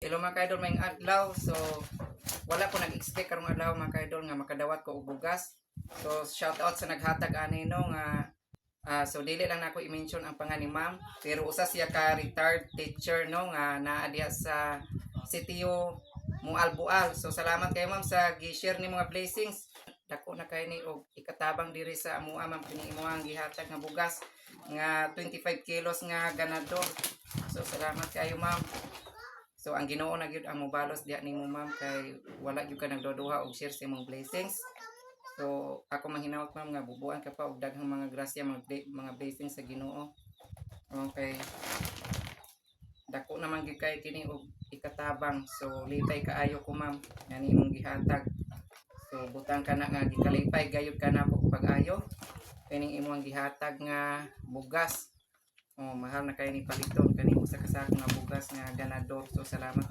Hello, mga ka-idol, maayong adlaw. So wala ko nag-expect karong adlaw, mga ka-idol, nga makadawat ko og bugas. So shout out sa naghatag ani, no, nga so dili lang nako i-mention ang pangan ni ma'am, pero usa siya ka retired teacher, no, nga naa diha sa sitio Mualbual. So salamat kay ma'am sa gi-share ni mga blessings. Dako na kay ni og ikatabang diri sa amoa, ma'am, kini imong gihatag nga bugas nga 25 kilos nga Ganador. So salamat kayo, ma'am. So ang Ginoo na gyud ang mobalos diha nimo, ma'am, kay wala gyud ka nagduduha og share sa imong blessings. So ako manghinaot, ma'am, nga bubuan ka pa og daghang mga grasya, mga blessings sa Ginoo. Okay. Dako naman gyud kay kini og ikatabang. So lipay kaayo ko, ma'am, nga imong gihatag. So butang ka na nga gikalipay gayud ka na po pag-ayo kining imong gihatag nga bugas. Oh, mahal na kay ni paliton kani usa ka sako nga bugas nga Ganador. So salamat.